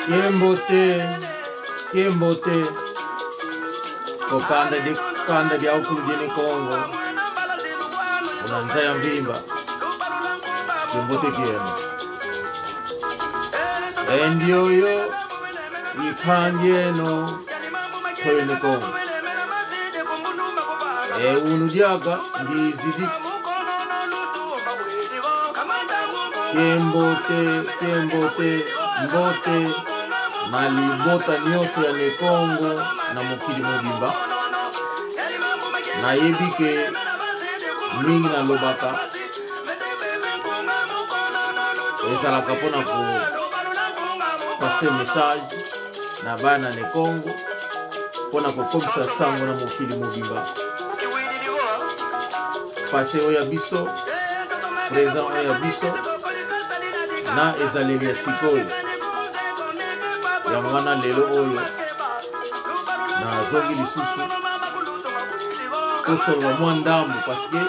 Kembo te, kembo te, kokanda dikanda dia ukulu dini Kongo, unanza ya mvimba, kembo te kieno. Endioyo ikandieno toyene Kongo. Eunu diaka ngizidi kembo te, kembo te, mbote na libota nyonso ya Nekongo na mokili mobimba. Nayebi ke mingi nalobaka ezalaka mpona kopase message na bana Nekongo, mpona kokomisa sango na mokili mobimba. Pase oyo ya biso, présent oyo ya biso na ezaleli ya sikoyo. Yango wana lelo oyo nazongi lisusu tosolola mwa ndambo, parce que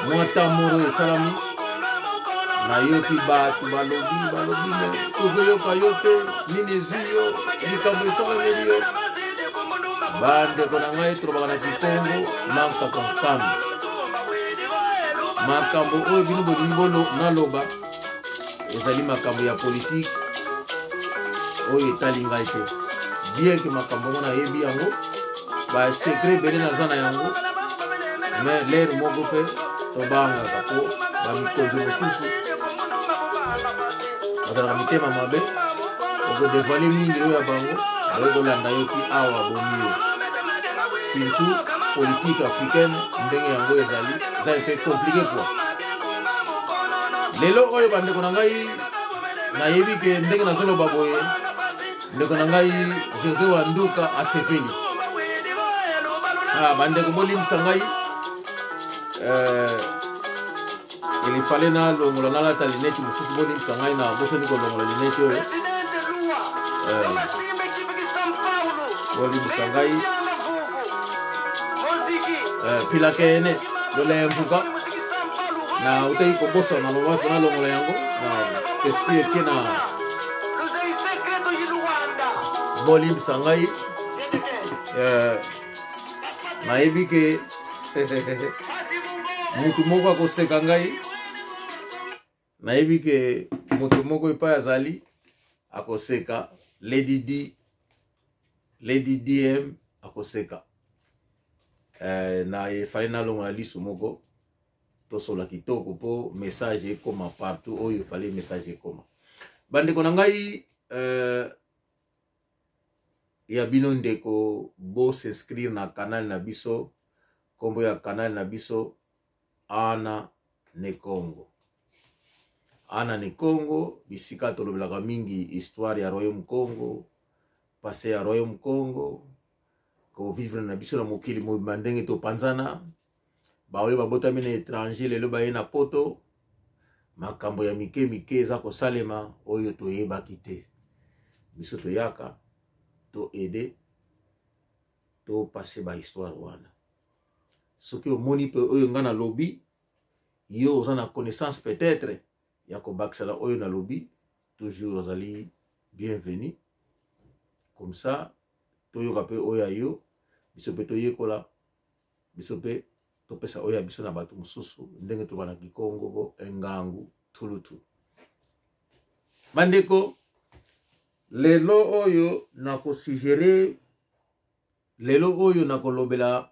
mwa temps moko oyo esalami, nayoki bato balobi balobi me tozoyoka yo te, nini ezwi yo, likambo esalameli yo. Bandeko na ngai, tolobaka na Kikongo mankaka nkambi. Makambo oyo bino bolingi bolo naloba ezali makambo ya politike oyo etali ngai te, bien ke makambo yango nayebi yango, basecret ebele naza na yango, mais lere moko mpe tobangaka mpo bamikonzi mosusu bazalaka mitema mabe, okodevoile mingi oyo ya bango, baye kolanda yo ti awa bomi yo. Surtout politique africaine ndenge yango ezali, eza un peu compliqué quoi. Lelo oyo bandeko na ngai, nayebi ke ndenge nazoloba boye, ndeko na ngai José Wanduka asepeli. Bandeko, bolimbisa ngai, il fallait nalongola, nalata lineti mosusu. Bolimbisa ngai, na bosoni kolongola lineti oyo. Bolimbisa ngai. Pilakene lolemvuka na utaki kobosana na mama, nalongola yango na esprit eke na. Bolimbisa ngai. Nayebi ke motu moko akoseka ngai, nayebi ke moto moko epai azali akoseka, Lady D, Lady DM akoseka. Na efale nalongola liso moko, tosola kitoko mpo message ekoma partout oyo efale message ekoma. Bandeko na ngai, ya bino ndeko, bos'inscrire na canal na biso. Nkombo ya canal na biso Ana Nekongo, Ana Nekongo, bisika tolobelaka mingi histoire ya Royaume Congo, passé ya Royaume Congo, kovivre na biso na mokili mobimba, ndenge topanzana, baoyo babotami na étranger lelo baye na poto, makambo ya mike mike eza kosalema oyo toyebaki te. Biso toyaka to aider, topase bahistoire wana. Soki omoni mpe oyo ngai nalobi, yo oza na connaissance peut-être ya kobakisa na oyo nalobi, toujours ozali bienvenu. Comme ça toyoka mpe oyo ya yo, biso mpe toyekola, biso mpe topesa oyo ya biso na bato mosusu, ndenge toloba na Kikongo bo engangu tulutu. Bandeko, lelo oyo nakosuggérer, lelo oyo nakolobela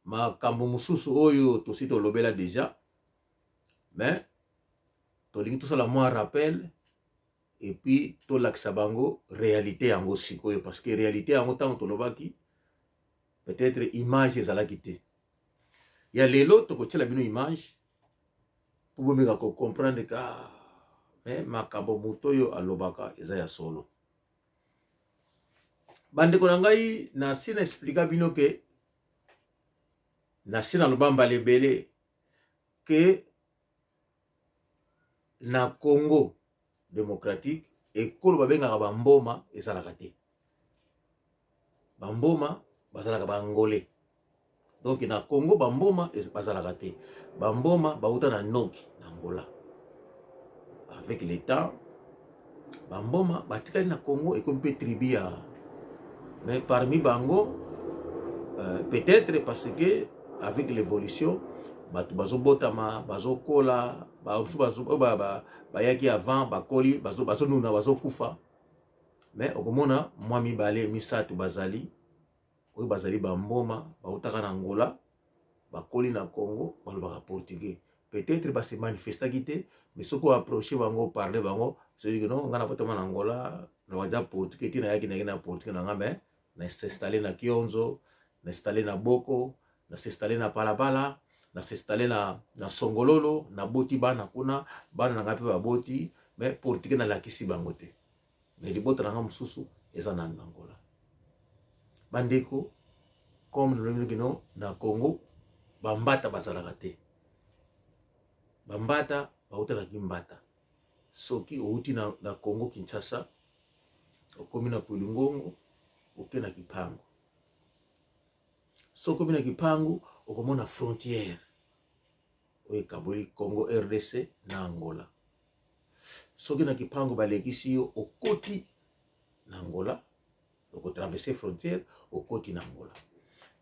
makambo mosusu oyo tosi tolobela déjà, mais tolingi tosala mwa rappel et puis tolakisa bango réalité yango sikoyo, parce que réalité yango, ntango tolobaki, peut-être image ezalaki te. Ya lelo tokotiela bino image mpo bomeka kocomprendre ka me makambo moto oyo alobaka eza ya solo. Bandeko na ngai, nasi na explika bino ke nasi naloba mbala ebele ke na Congo démocratique, ekolo babengaka bamboma ezalaka te. Bamboma bazalaka baangolais. Donc na Congo bamboma bazalaka te. Bamboma bauta na Noki na Angola. Avec le temps, Bamboma batikali na Congo, ekomi mpe tribu ya, mais parmi bango peut-être parce que avec l'évolution bato bazobotama, bazokola, bamosusu bayaki avant bakoli, bazonuna, bazokufa. Mais okomona mwa mibale misato bazali oyo bazali bamboma, bautaka na Angola, bakoli na Congo, balobaka portugais. Peut-être base manifestaki te, mais soki oapproche bango, parle bango, soki no ngai nabotama na Angola, nabaza portugais ti nayaki nayaki na portugais na nga, mais na s'installe na Kionzo, na s'installe na Boko, na s'installe na Palapala, na s'installe na Songololo, naboti bana kuna, bana na ngai mpe baboti, mais portugais nalakisi bango te, mais libota na ngai mosusu eza na Angola. Bandeko, comme nalobi kino na Congo bambata bazalaka te, bambata bautanaki mbata. Soki outi na Congo Kinshasa, okomi na Kwilu-Ngongo, oke na Kipangu. Soki okomi na Kipangu, okomona frontière oyo ekaboli Congo RDC na Angola. Soki na Kipangu balekisi yo, okoti na Angola, okotraverse frontière, okoti na Angola.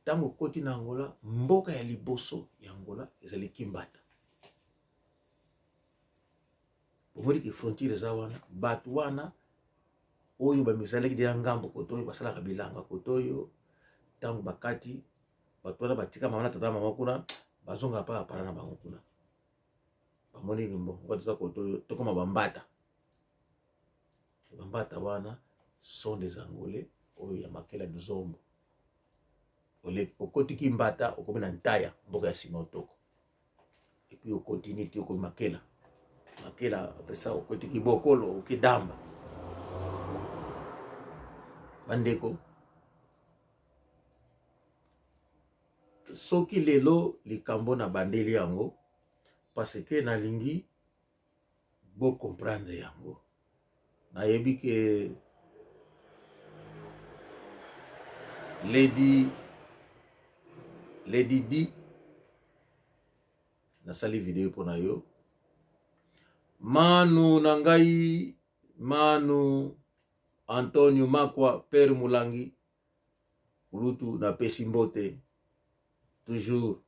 Ntango okoti na Angola, mboka ya liboso ya Angola ezali Kimbata. Bomoni ke frontière eza wana. Bato wana oyo bamizalaki deya ngambo kote oyo basalaka bilanga kote oyo, ntango bakati bato wana batika mama na tata mama kuna, bazonga mpa bapara na bango kuna. Bamoni mbo toza kote oyo, tokoma bambata. Bambata wana sont des Angolais oyo ya Makela Duzombo. Okoti Kimbata, okomi na Ntaya, mboka ya nsima otoko, et puis okontinue ti okomi Makela. Makela, après ça okoti Kibokolo, okidamba. Bandeko, soki lelo likambo na bandeli yango, parce que nalingi bocomprendre yango. Nayebi ke Lady D, nasali video mpo na yo. Manu na ngai, Manu Antonio Makwa, père Mulangi kulutu, napesi mbote toujours.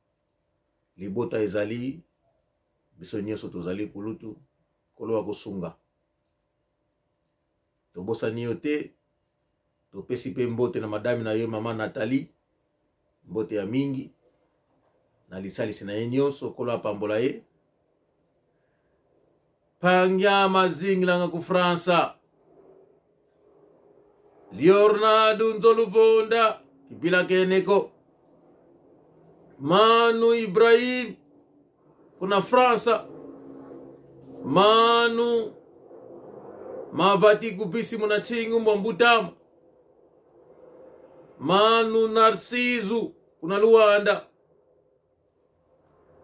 Libota ezali biso nyonso tozali kulutu, kolo akosunga, tobosani yo te. Topesi mpe mbote na madame na yo, mama Nathalie, mbote ya mingi na lisalisi na ye nyonso, kolo apambola ye. Pangya mazingilanga ku Fransa, Leonardo Nzolubonda kipila keneko, Manu Ibrahim kuna Fransa, Manu Mabati kupisi munachingu mbwambutama, Manu Narciso kuna Luanda,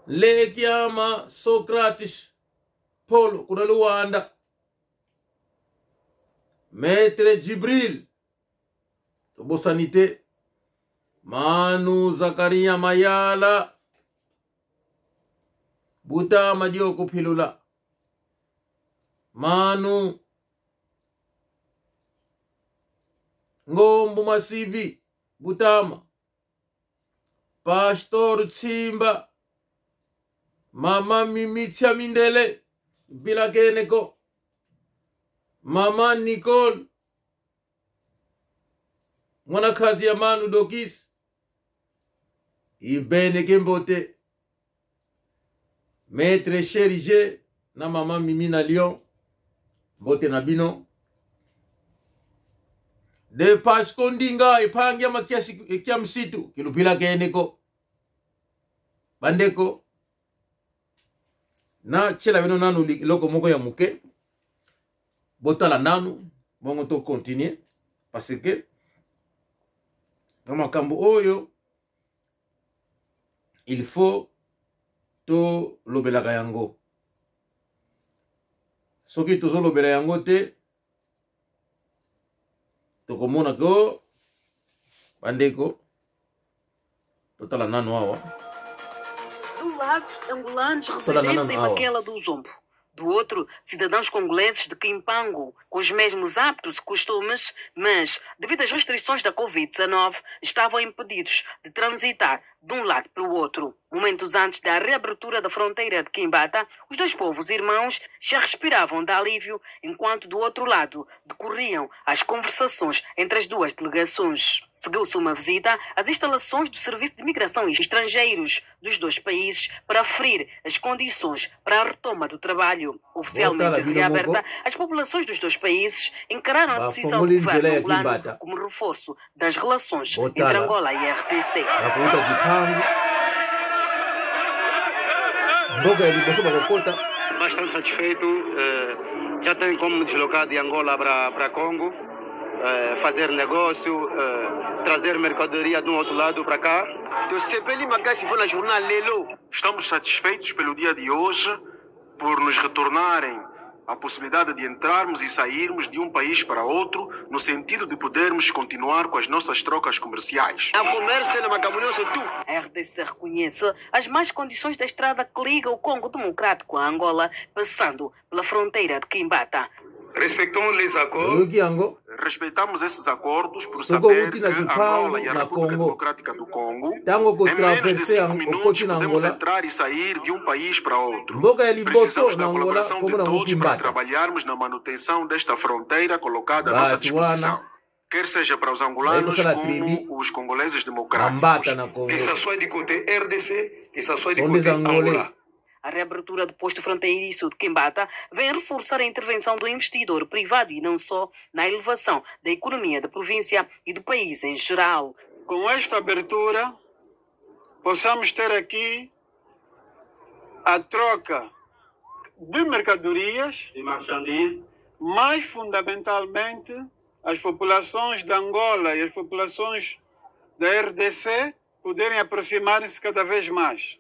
Lekiama Socrates Polo kuna Luanda, Maître Djibril tobosani te, Manu Zakaria Mayala Butama Dioko Philula, Manu Ngombu Masivi Butama, Pastor Tsimba, Mama Mimitia Mindele Bilakeneko, Mama Nicole mwanakazi ya Manu Dokis Ibene Kembote, Maître Cherige na Mama Mimi na Lyon, mbote na bino. De Pasco Ndinga epangi ya makiasi kia msitu kilupila keneko. Bandeko, na tiela bino nanu eloko moko ya moke, botala nanu bongo to continuer, parce que na makambo oyo il faut tolobelaka yango. Soki tozolobela yango te, tokomona ko bandeko. Totala nanu awa. Do lado, angolanos Totala residentes nanu em awa. Maquela do Zombo. Do outro, cidadãos congoleses de Quimpango, com os mesmos hábitos e costumes, mas, devido às restrições da Covid-19, estavam impedidos de transitar de um lado para o outro. Momentos antes da reabertura da fronteira de Quimbata, os dois povos irmãos já respiravam de alívio, enquanto do outro lado decorriam as conversações entre as duas delegações. Seguiu-se uma visita às instalações do Serviço de Migração e Estrangeiros dos dois países para aferir as condições para a retoma do trabalho. Oficialmente reaberta, as populações dos dois países encararam a decisão do governo angolano como reforço das relações entre Angola e a RDC. Bastante satisfeito, já tenho como me deslocar de Angola para Congo, fazer negócio, trazer mercadoria de um outro lado para cá. Estamos satisfeitos pelo dia de hoje, por nos retornarem a possibilidade de entrarmos e sairmos de um país para outro, no sentido de podermos continuar com as nossas trocas comerciais. A comércio A RDC reconhece as más condições da estrada que liga o Congo Democrático à Angola, passando pela fronteira de Quimbata. Respeitamos les acordos. Respeitamos esses acordos por saber que Angola e a República Democrática do Congo, em menos de 5 minutos, podemos entrar e sair de um país para outro. Precisamos da colaboração de todos para trabalharmos na manutenção desta fronteira colocada à nossa disposição, quer seja para os angolanos como os congoleses democráticos. Que ça soit du côté RDC, que ça soit du côté Angola. A reabertura do posto fronteiriço de Quimbata vem reforçar a intervenção do investidor privado e não só na elevação da economia da província e do país em geral. Com esta abertura, possamos ter aqui a troca de mercadorias, de marchandises, mas fundamentalmente as populações de Angola e as populações da RDC poderem aproximar-se cada vez mais.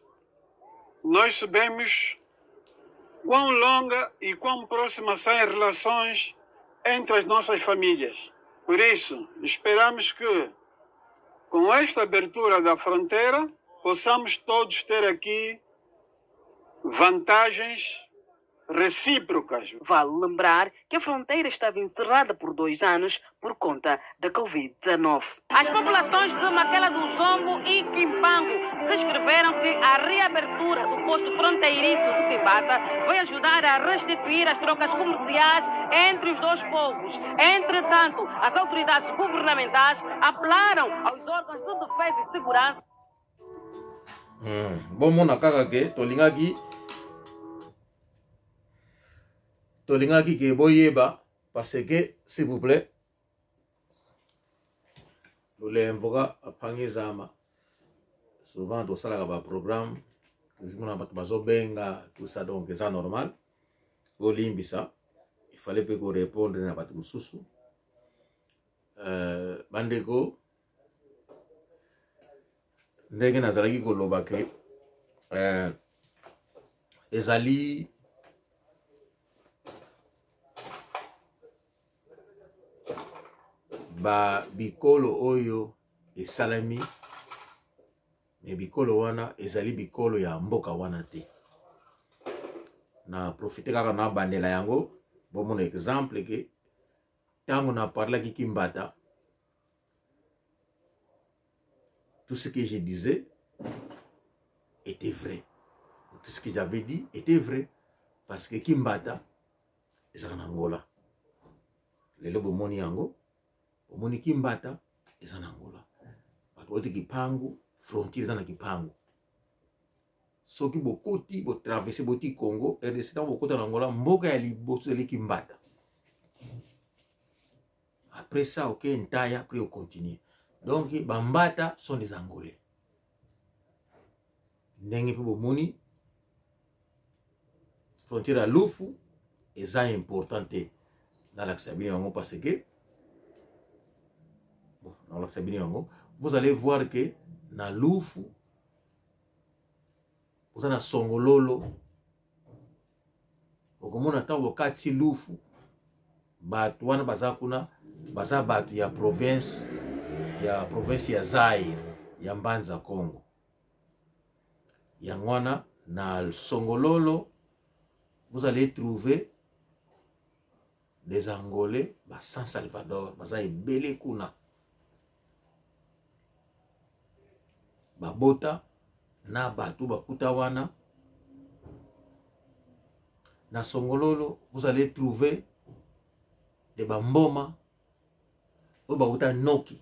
Nós sabemos quão longa e quão próximas são as relações entre as nossas famílias. Por isso, esperamos que, com esta abertura da fronteira, possamos todos ter aqui vantagens recíprocas. Vale lembrar que a fronteira estava encerrada por 2 anos por conta da Covid-19. As populações de Maquela do Zombo e Quimpango descreveram que a reabertura do posto fronteiriço de Quimbata vai ajudar a restituir as trocas comerciais entre os dois povos. Entretanto, as autoridades governamentais apelaram aos órgãos de defesa e segurança. Bomona kaka ke tolingaki tolingaki ke boyeba parce que s'il vous plaît lulemvoka apangizama souvent tosalaka ba programme toujours na bato bazobenga tout ça, donc eza normal bolimbisa, il fallait pe ko répondre na bato mosusu. Bandeko ndenge nazalaki koloba ke ezali ba bikolo oyo esalami, me bikolo wana ezali bikolo ya mboka wana te. Na profite kaka na bandela yango bomona exemple ke ntango na parlaki Kimbata, tout ce que je disais était vrai. Tout ce que j'avais dit était vrai. Parce que Kimbata, ezalaka na Angola. Lelo bomoni yango, bomoni Kimbata, eza na Angola. Bato bauti Kipangu, frontière eza na Kipangu. Soki bokoti, botraverse, boti Congo, RDC, ntango bokota na Angola, mboka ya liboso ezali Kimbata. Après ça, ok, Ntaya, après on continue. Donc, Bambata sont des Angolais. Ndenge pe bomoni, frontière ya Lufu, eza important te. Nalakisa bino yango parce que, bon, nalakisa bino yango, vous allez voir que na Lufu, oza na Songololo, okomona ntango okati Lufu, bato wana baza kuna, baza bato ya province, ya province ya Zaire, ya Mbanza Congo. Yango wana na Songololo, vous allez trouver des Angolais ba San Salvador, baza ebele kuna. Babota na bato bakuta wana na Songololo, vous allez trouver des bamboma oyo bauta noki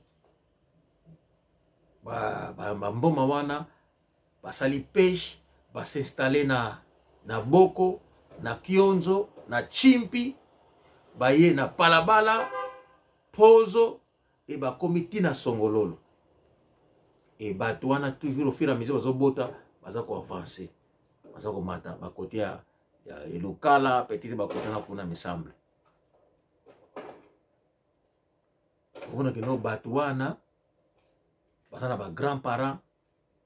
bamboma ba, wana basali peshe, basinstalle na, na Boko, na Kionzo, na Chimpi, baye na Palabala, Pozo, e bakomi ti na Songololo. E bato wana toujours au fur et à mesure bazobota, baza koavance, baza komata bakote ya, ya Elokala, peut-être bakota na kuna me semble. Omona keno bato wana baza na ba grand parents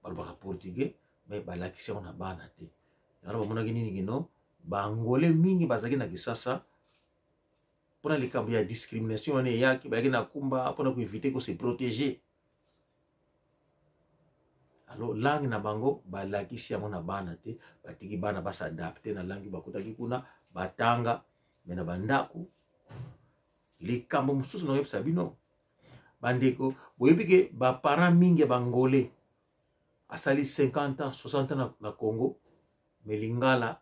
balobaka portugais, mais balakisi yango na bana te. Yango bamonaki nini kino Baangolais mingi bazalaki na Kisasa mpona likambo ya discrimination wana eyaki, bayaki na kumba mpona koevite kose protéger. Alors langue na bango balakisi yango na bana te, batiki bana bas'adapter na langue bakutaki kuna, batanga me na bandako. Likambo mosusu nakoyebisa bino bandeko, boyebi ke baparent mingi ya Bangolais asali 50 ans, 60 ans na Congo, me lingala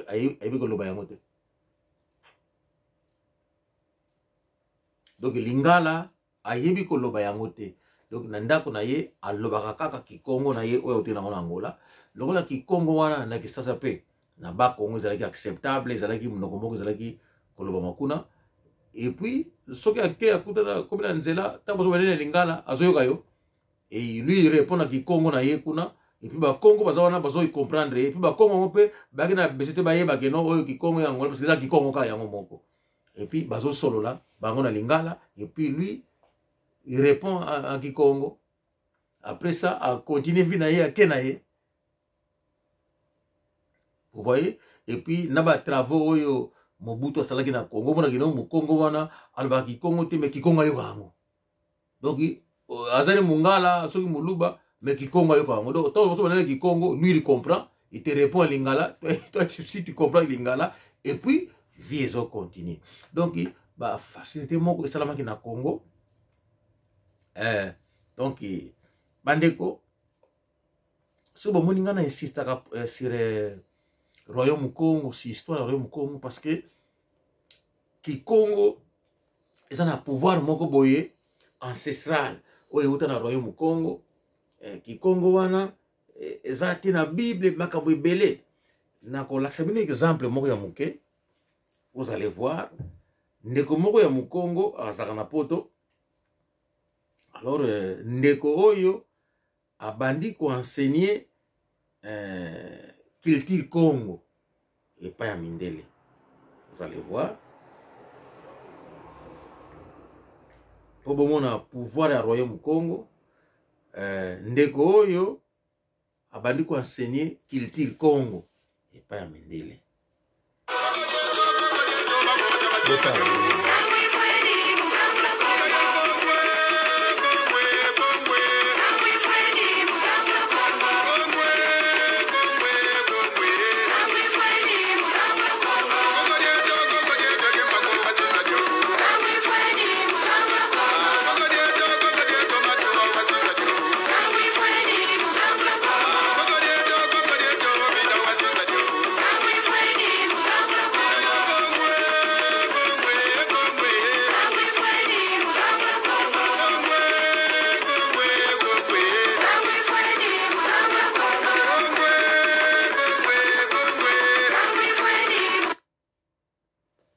ayebi koloba yango te. Donc lingala ayebi koloba yango te. Donc na ndako na ye alobaka kaka kikongo na ye oyo auti nango na Angola. Lokola kikongo wana na Kisasa mpe na Bakongo ezalaki acceptable, ezalaki monoko moko ezalaki kolobama kuna. Et puis soki ake akutana komi na nzela, ntango bozoba nini na lingala, azoyoka yo et lui il répond na kikongo na ye kuna. Et puis Bakongo baza wana bazoyi comprendre ye. Et puis Bakongo yango mpe bayaki na bese te bayeba ke non, oyo kikongo ya Angola, parce que eza kikongo kaka yango moko. Et puis bazosolola bango na lingala et puis lui il répond en kikongo. Après ça acontinue vie na ye, ake na ye. Vous voyez? Et puis na batravaux oyo Mobutu asalaki na Congo, omonaki no mokongo wana alobaka kikongo te, mais kikongo ayoka yango. Donc azali mongala soki moluba, mais kikongo ayoka yango. Donc ntango mosusu banani kikongo, lui il comprend, il te répond en lingala, toi si tu comprends lingala, et puis vie ezocontinue. Donc bafacilité moko esalamaki na Congo. Donc bandeko, so bomoni ngai na insistaka sur royaume Congo, sur histoire ya royaume Congo, parce que kikongo eza na pouvoir moko boye ancestral oyo euta na royaume Congo. Kikongo wana eza te na Bible, makambo ebele. Nakolakisa bino exemple moko ya moke, vous allez voir. Ndeko moko ya mokongo azalaka na Poto. Alors ndeko oyo abandi koenseigner culture Congo epai ya mindele. Vous allez voir mpo bomona pouvoir ya royaume Congo. Ndeko oyo abandi koenseigner culture Congo epai ya mindele. Bosala.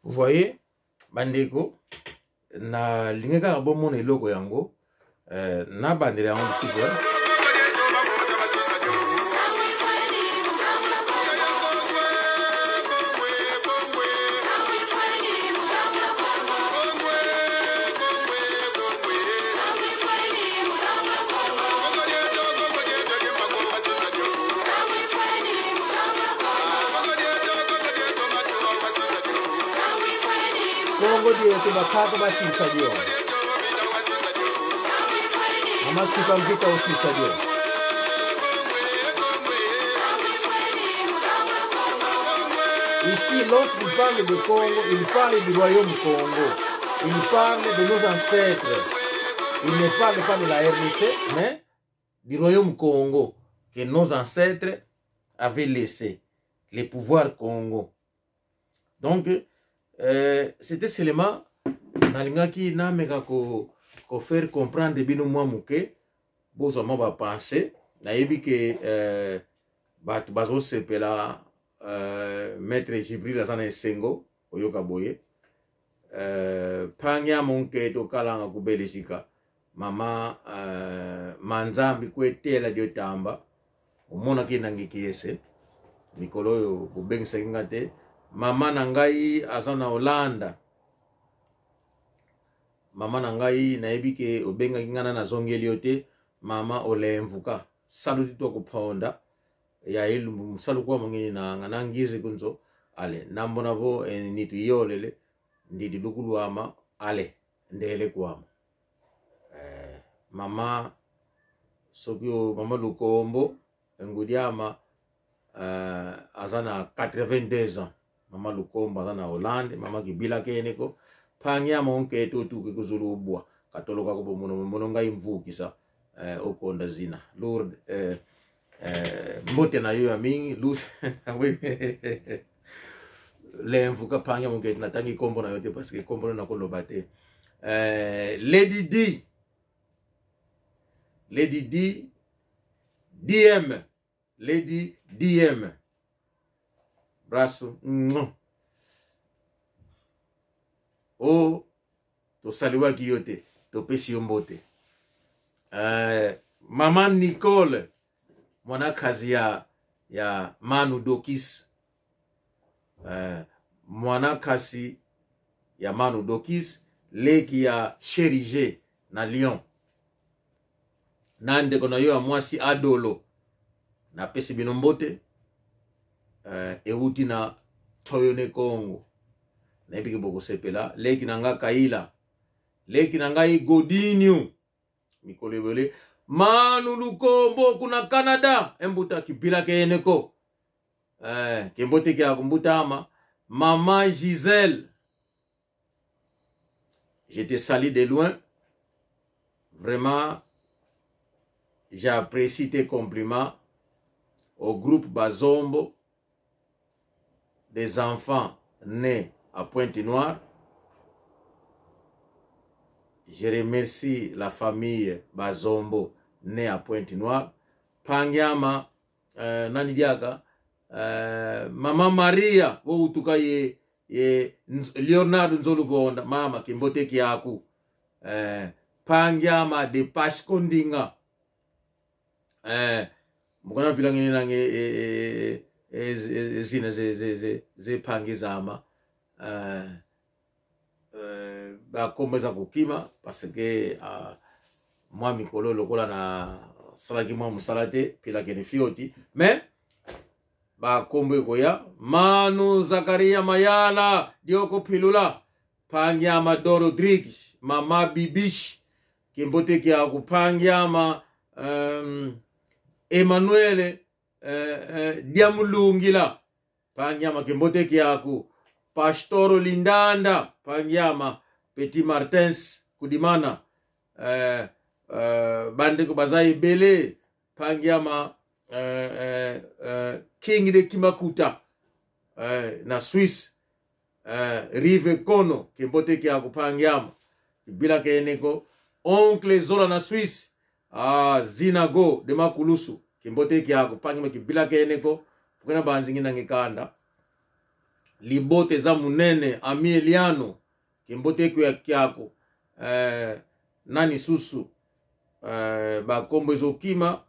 Vous voyez, bandeko, nalingi kaka bomona eloko yango, nabandela yango lisusu. Kongo dietu baphaka bashisa kuyona amasiko amfika usisa kuyona. Ici, lorsqu'il parle de Congo, il parle du royaume Congo. Il parle de nos ancêtres. Il ne parle pas de la RDC, mais du royaume Congo que nos ancêtres avaient laissé. Les pouvoirs Congo. Donc, c'était seulement nalingaki nameka ko, ko faire comprendre bino mwa moke bozwa mwa bapense nayebi ke bato bazosepela maître Jibril aza na esengo koyoka boye panya monke tokalanga kubelisika mama manzambi kwetela diotamba omonaki nangiki ese mikolo oyo bobengisaki nga te mama na ngai aza na Hollande mama na ngai nayebi ke obengaki nga na nazongeli yo te mama olemvuka saluti to kuphonda ya elumbu musalu kwa mongini na nga nangize kunzo ale nambona bo nitu yolele ndidi lukulwama ale ndele kwama mama soki mama Lukombo Ngudiama aza na 82 ans mama Lukombo aza na Hollande mama kibila keneko pangiama onketo otuki kuzulu ubwa katoloka ko bomono mono ngai mvukisa okonda zina Lourdes mbote na yo ya mingi lus lemvuka pangiama onketo natangi kombo na yo te parce que kombo na nakoloba te Lady D Lady D DM Lady DM braso o tosaliwaki yo te topesi yo mbote mama Nicole mwanakazi ya Manu Dokis mwanakasi ya Manu Dokis leki ya Cherige na Lyon na ndeko na yo ya mwasi Adolo napesi bino mbote euti na Toyone Congo nayebi ke bokosepela leki na nga Kaila leki na ngai Godinho mikolo ebele Manu Lukombo kuna Canada embuta kibila keneko kembote kia kumbutama mama Gisèle je te salue de loin. Vraiment, j'apprécie tes compliments au groupe Bazombo des enfants nés à Pointe-Noire. Je remercie la famille Bazombo née à Pointe-Noire. Pangiama, nani diaka, Mama Maria, woutuka ye Leonardo Nzoluvonda, mama kimbote kiaku, Pangiama de Pashkondinga, mukona pilangini nange zina ze pangizama, bakombo eza kokima parce que mwa mikolo lokola na salaki mwa mosala te pilakeni fioti mais bakombo ekoya Manu Zakaria Mayala Dioko Pilula Pangiama Don Rodrigues Mama Bibish kimbote kia kupangiama Emmanuel Diamulungila Pangiama kimbote kiaku Pastoro Lindanda Pangiama Petit Martins Kudimana bandeko baza ebele Pangiama King de Kimakuta na Suisse Rive Kono kimbote kiaku Pangiama Kibila keneko Oncle Zola na Suisse Zinago de Makulusu kimbote kiaku Pangiama kibila keneko pukana banzingi na ngikanda Libote za munene Ami Eliano kimbote kiaku nani susu bakombo ezokima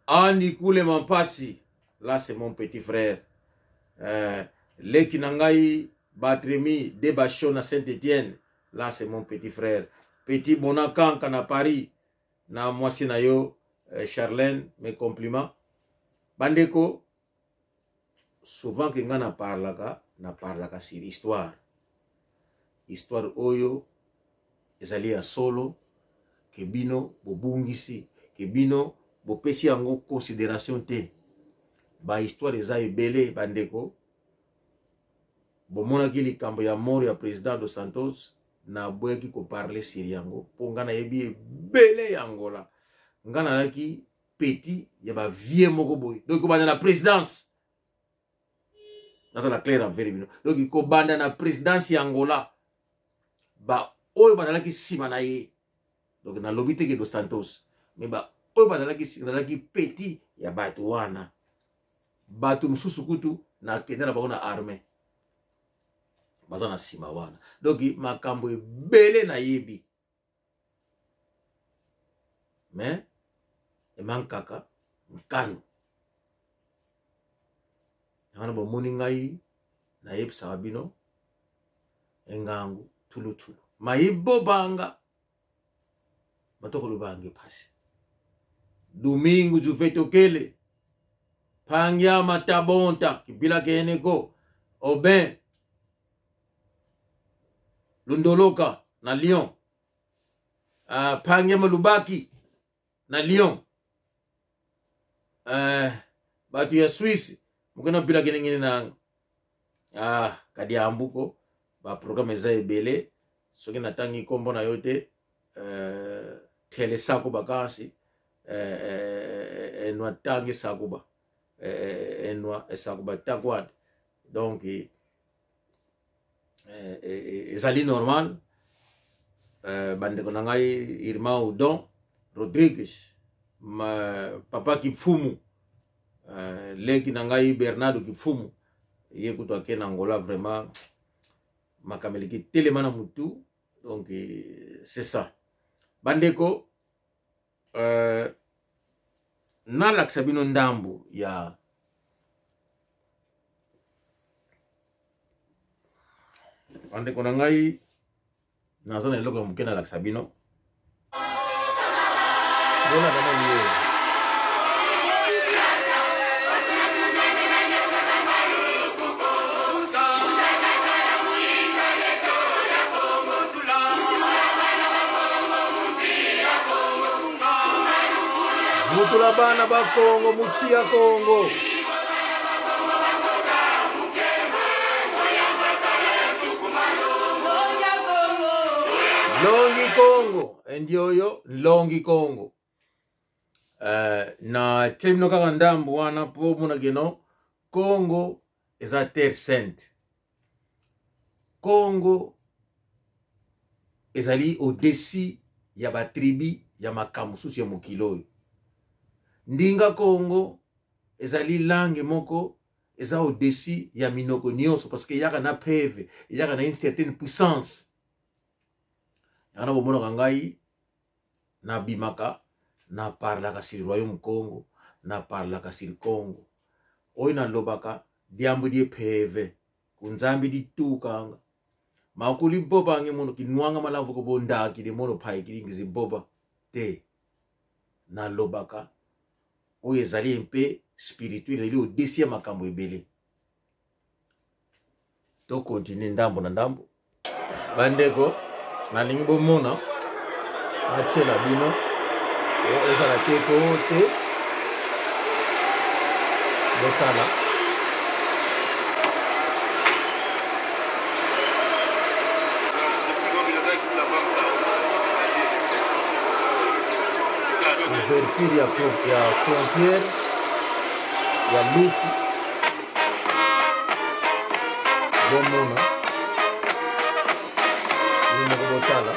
Ani Kule Mampasi là c'est mon petit frère leki na ngai Batremi Debachon na Saint-Étienne là c'est mon petit frère Petit Bonakanka na Paris na mwasi na yo Charlène mes compliments bandeko souvent ke nga na parlaka sur histoire histoire oyo ezali ya solo ke bino bobungisi ke bino bopesi yango considération te. Bahistoire eza ebele, bandeko. Bomonaki likambo ya mort ya président dos Santos, naboyaki koparle sur yango mpo ngai nayebi ebele ya Angola. Ngai nazalaki petit ya bavie moko boye, donc kobanda na présidence, nazala claire envers bino, donc kobanda na présidence ya Angola, ba oyo bazalaki nsima na ye, donc nalobi te ke dos Santos, mais ba oyo bazalaki, nazalaki petit ya bato wana. Bato mosusu kutu nakenda na bango na armée, baza na nsima wana. Donc makambo ebele nayebi, mais emankaka nkanu yango na bomoni ngai nayebisaka bino engangu tulutulu mayibobanga matokolobange pasi domingo juvetokele pangiama tabonta kibila keneko obin lundoloka na Lyon, pangiama lubaki na Lyon, bato ya Suisse mokena bila kenengene na kadiambuko. Baprogramme eza ebele, soki natangi nkombo na yo te, tele sako bakansi enwa tangi sakuba enwa esakuba takwad. Donc ezali normal. Bandeko na ngai Irma Odon Rodrigues, papa Kifumu, leki na ngai Bernardo Kifumu, ye kutu ake na Angola, vraiment makambo eleki telema na mutu. Donc c'est ça, bandeko. Nalakisa bino ndambo ya bandeko na ngai, naza na eloko ya moke nalakisa bino. Bolanda nani ye. Vutula bana ba Kongo, muchia Kongo. Longi Kongo, endioyo Longi Kongo. Na telemi kaka ndambo wana po mona keno Kongo eza terre sainte. Kongo ezali au-dessus ya ba tribu ya makambo mosusu ya mokili oyo. Ndinga Kongo ezali langue moko eza au-dessus ya minoko nyonso, parce que eyaka na preuve, eyaka na une certaine puissance. Yango na bomonaka ngai nabimaka, na parlaka sur royaume Congo, na parlaka sur Congo oyo nalobaka diambo die preuve kunzambi ditukanga makuli boba nge mono kinwanga malavu ko bondaki de mono pai kilingizi boba te. Nalobaka oyo ezali mpe spirituel, ezali au-dessus ya makambo ebele. To continue ndambo na ndambo, bandeko. Nalingi bomona natiela bino ezala te ko te, botala. Ouverture ya frontière ya Lufu, bomona bino moko, botala.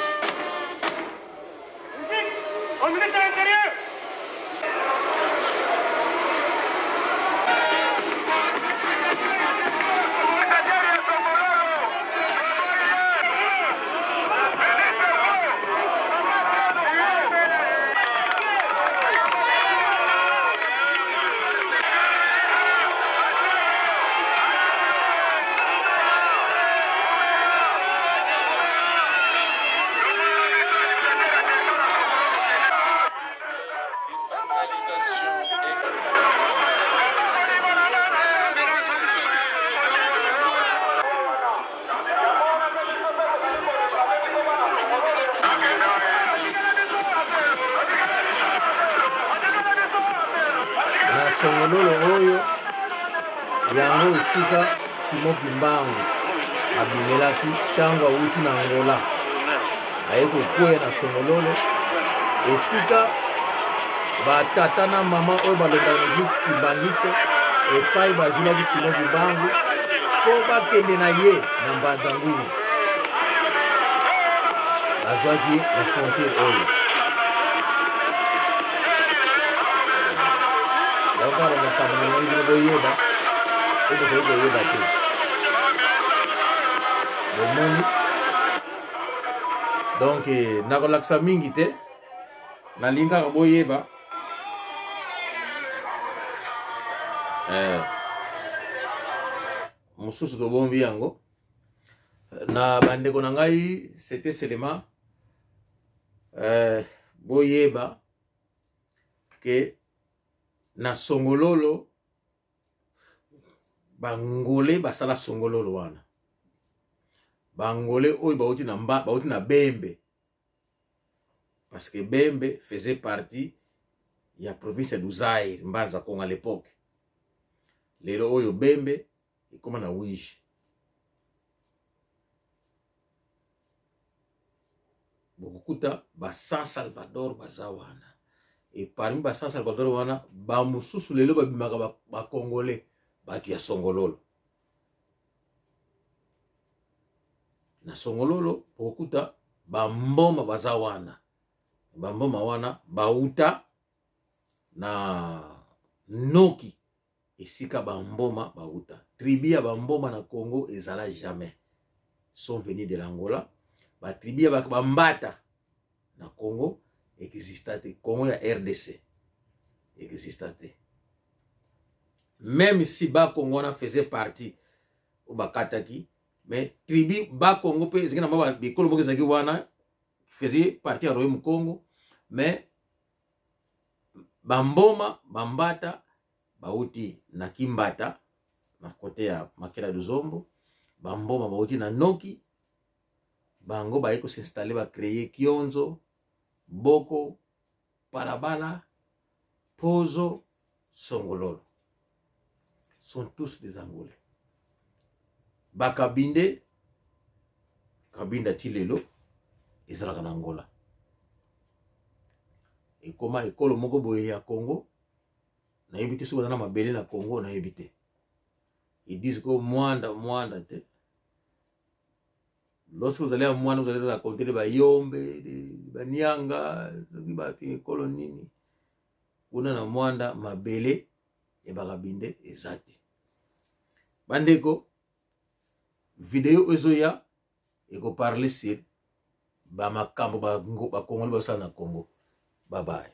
Au ministre de l'Intérieur. Na songololo oyo. Yango esika Simon Kimbangu abimelaki ntango awuti na Angola aye kokweya na Songololo, esika batata na mama oyo balongaka na eglise kimbangiste epai bazwilaki Simon Kimbangu mpo bakende na ye na Mbanza Ngungu, bazwaki ye na frontiere oyo. Yango kaka makambo na ngai bino boyeba oyo bokoki koyeba te. Bomoni donc eh, nakolakisa mingi te, nalingi kaka boyeba eh, mosusu tobombi yango na bandeko na ngai. C'était seulement eh, boyeba ke na Songololo bangole basala Songololo wana, bangole oyo bauti na mba, bauti na Bembe, parce que Bembe faisait partie ya province ya Zaire, Mbanza Kongo à l'époque. Lelo oyo Bembe ekoma na Wige. Bokokuta ba San Salvador baza wana, e parmi ba San Salvador wana bamosusu lelo babimaka bacongolais ba bato ya Songololo. Na Songololo bokokuta bamboma baza wana, bamboma wana bauta na Noki, esika bamboma bauta. Tribu ya bamboma na Congo ezala jamais, sont venus de l'Angola. Batribu ya bambata na Congo exista te, Congo ya RDC exista te. Même si Bakongo wana faisait partie oyo bakataki, mais tribu Bakongo mpe ezalaki na mwa bikolo moko ezalaki wana, faisait partie ya royaume Congo. Mais bamboma bambata bauti na Kimbata na kote ya Makela Luzombo, bamboma bauti na Noki, bango baye kosinstalle, bacreye Kionzo, Boko, Palabala, Pozo, Songololo. Sont tous des Angolais. Bakabinde, Kabinda ti lelo ezalaka na Angola, ekoma ekolo moko boye ya Congo. Nayebi te soki baza na mabele na Congo, nayebi te. Ils disent ko Mwanda, Mwanda te. Lorsque ozali ya mwana, ozali na konte de bayombe, banianga, soki bato ekolo nini kuna na Mwanda, mabele ya Bakabinde eza te. Bandeko, video ezoya ekoparle sur bamakambo bakongoli basala na Congo. Bye bye.